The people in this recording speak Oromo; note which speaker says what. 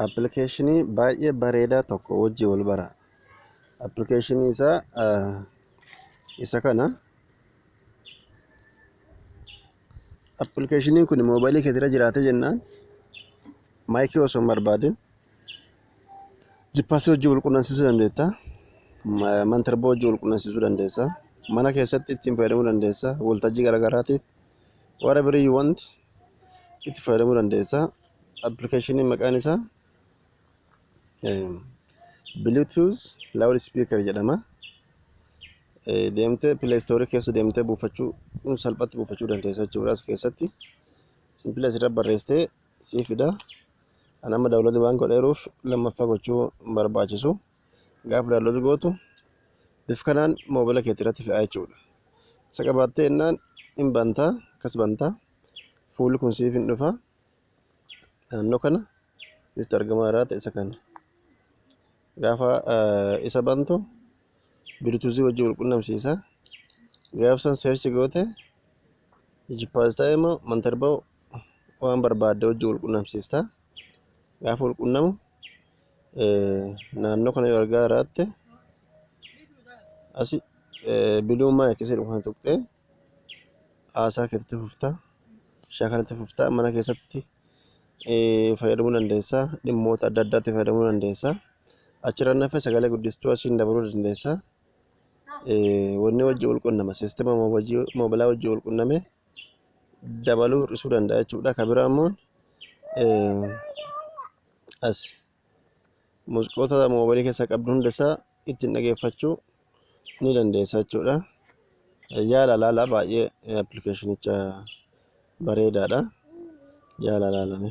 Speaker 1: Appilikeeshinii baay'ee bareedaa tokko wajjin wal bara. Appilikeeshinii isaa isa kana. Appilikeeshiniin kun moobaayilii keetirra jiraate jennaan maayikii osoo hin barbaadin jippaasii wajjin wal qunnamsiisuu dandeetta. Mantarboo wajjin wal qunnamsiisuu dandeessa. Mana keessatti ittiin fayyadamuu dandeessa. Waltajjii garaagaraatiif whatever you want itti fayyadamuu dandeessa. Appilikeeshinii maqaan isaa Bluetooth loud speaker jedhama. Deemtee Play Store keessa deemtee buufachuu salphatti buufachuu dandeessa jechuudha as keessatti. Simply asirra barreessitee sii fida. Ani amma download waan godheeruuf lammaffaa gochuu hin barbaachisu. Gaafa download gootu bifa kanaan moobila keetii irratti fe'a jechuudha. Isa qabaattee jennaan hin bantaa, akkas bantaa, fuulli kun siif hin dhufa. Naannoo kana bifti argamaa jiraata isa kana. Gaafa isa bantu Bluetooth wajjin wal qunnamsiisa. Gaafa san search goote jippaas ta'e immoo mantarboo waan barbaadde wajjin wal qunnamsiista. Gaafa wal qunnamu naannoo kana yoo argaa jiraatte asi blue mic jedhu kana tuqxee haasaa keetti fufta. Shaakalatti fufta, mana keessatti fayyadamuu dandeessa. Dhimmoota adda addaatti fayyadamuu dandeessa. Achirra nafe sagalee guddistuu asiin dabaluu dandeessa. Wanni wajjin wal qunnama siistema moobilaa wajjin wal qunname dabaluu hir'isuu danda'a jechuudha. Kan biraa immoo as muuziqoota moobilii keessa qabdu hunda isaa ittiin dhageeffachuu ni dandeessa jechuudha. Yaala laala, baay'ee appilikeeshinicha bareedaadha. Yaala laalame.